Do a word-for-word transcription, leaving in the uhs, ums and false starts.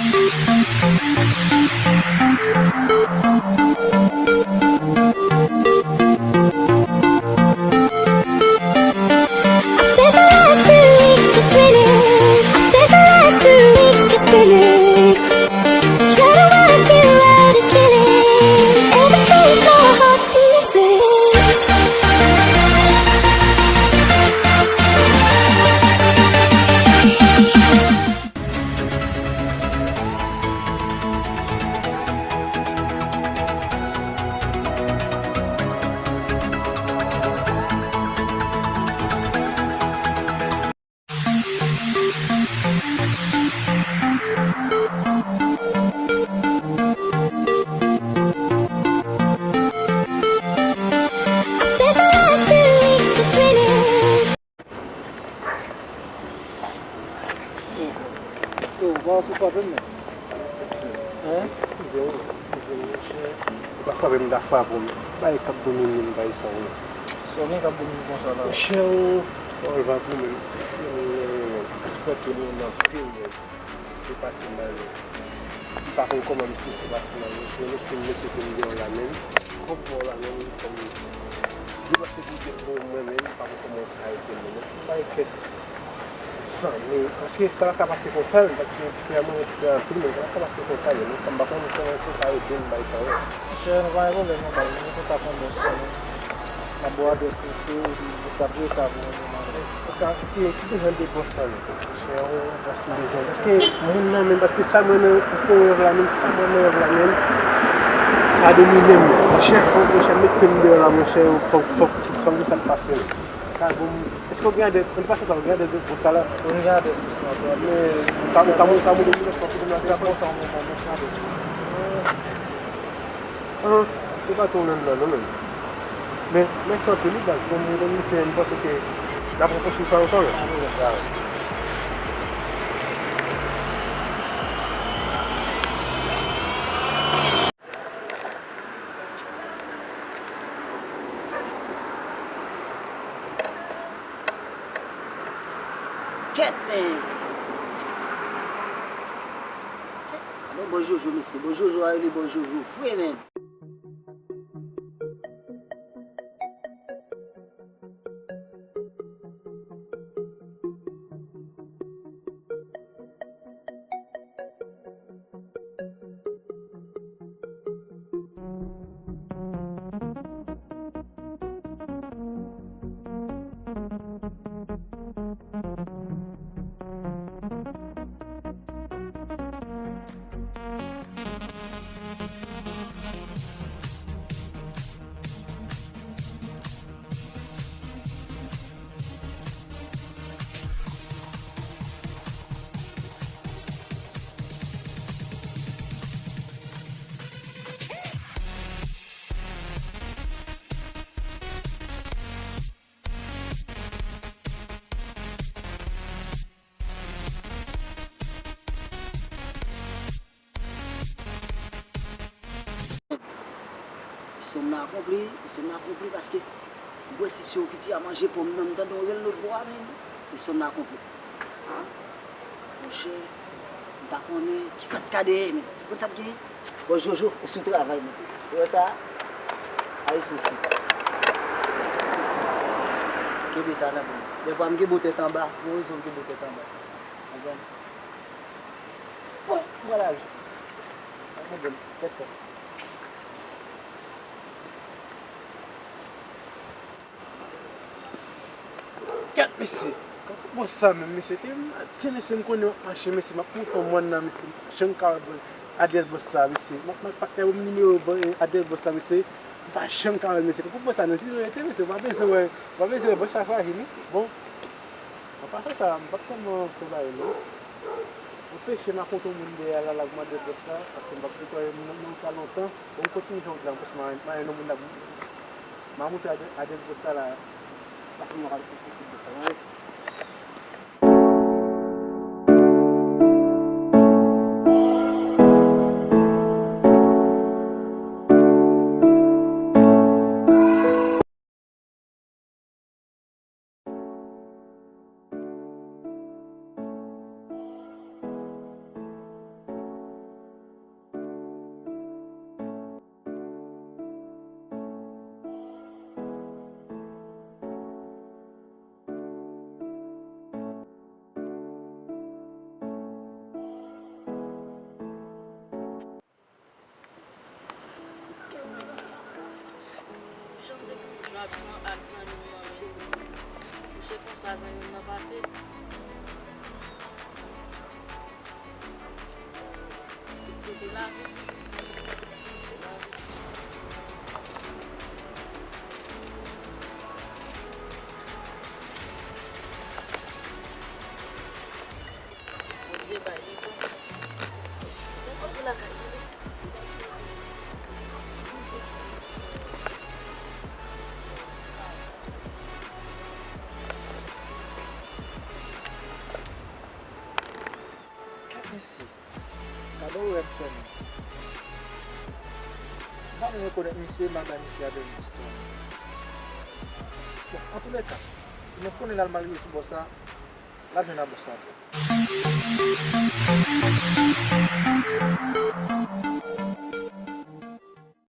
I spent the last two weeks just grinning. I spent the last two weeks just grinning. Try to work you out is killing. Ever since my heart's been missing. Yo, yo, w pa sou frape m, men. Hein? Eskize w, eskize w, monchè. Ou pa frape m, ta frape w, men. Bay k ap domine m, bay sa w, non. Sa w gen k ap domine konsa la? Monchè, ou, pawòl pa pou mwen, ti frè m, men, men, men. Ti frè ke li menm anpil, men. Se pase mal, men. M pa konn kòman misye se pase mal, monchè. Mesye m mete m deyò la, men. Kòm deyò la, men, kòm li pa se pou tèt mwen, mwen menm, m pa konn kòman w ka ede m, men. Bay kèk zanmi, paske sa pa ka pase konsa, paske frè mwen, ti frè anpil, men sa pa ka pase konsa, men. M pa konn kòman se ka ede m bay sa yo. Monchè, nou pa gen pwoblèm non, baz. Nou kontak yon bòs nou, men. N ap ba w adrès misye, epi misye ap jere sa pou ou, men. Ou ka, ki, ki jan de bòs sa, men? Monchè, yon bòs m bezwen. Paske moun nan, men, paske sa mwen nan, ou fè rèv la, men, sa mwen nan rèv la, men, sa domine m. Monchè, fòk, monchè, mete m deyò la, monchè, fòk, fòk, fòk gen sa k pase, men. Ka bon, èske w gen adrès, an pasan sa, w gen adrès de bòs la? Wi, m gen adrès misye, m ap ba w adrès misye. Men, ou ka, ou ka, ou ka montre m nan, fòk ou te nan. Sa pran sa yon moman, men, m gen adrès misye. Ah, se pa twò nan non, non, men. Men, mèsi anpil, wi, baz. Bon, mwen konn misye, m panse ke n ap rankontre sa ankò, men. Kèt, men. Se, alò, bòs Jojo, mesye. Bòs Jojo a rele bòs Jojo vre, men. Misyon m nan akonpli, misyon m nan akonpli paske m prensip se okiti a manje pòm nan, m tande yon rèl lòt bò a, men misyon m nan akonpli. Monchè, m pa konnen kisa k ka dèyè, men. Ou konn sa k genyen? Bon, Jojo, ou sou travay, men. Ou wè sa? Ay, sousi. Kenbe sa nan men. Dèfwa, m gen bo tèt anba. Gen rezon m gen bo tèt anba. Konprann? Bon, m pral al. Pa pwoblèm. Tèt fè. Kèt, mesye. Kanpe bòs sa menm, mesye. Te maten, mesye, m konnen w ap mache, mesye. M ap monte yon mòn nan, mesye. M pa janm ka wè bò-, adrès bòs sa, mesye. M ap mande patnè ban m nimewo bò-, adrès bòs sa, mesye. M pa janm ka wè l, mesye. Kanpe bòs sa, nan, si nou rete, mesye, w pa bezwen wè, w pa bezwen wè bòs sa fraji, non. Bon. An pasan sa, m p ap tèlman fè bagay, non. Anpeche m rakonte yon moun dèyè la, la, pou m adrès bòs la, paske m p ap retwouve moun nan, nan sa lontan. Bon, m kontinye fè wout la, m panse m a, m a jwenn yon moun la, m a montre adrè-, adrès bòs la, la. Paske m ap al koute kout bòs la, mwen. Ak zan-, ak zanmi m nan, men. Ou se konsa zanmi m nan pase. Se lavi. Se lavi. Bondye bay li bon. Mwen konn pou lakay li. Gad mesye. Gade orè m fè menm. M pa menm rekonèt misye, m al bay misye avè m pou sa. Bon, antoulèka, nou konnen l al malere sou bò sa, l ap jwenn nan bò sa tou.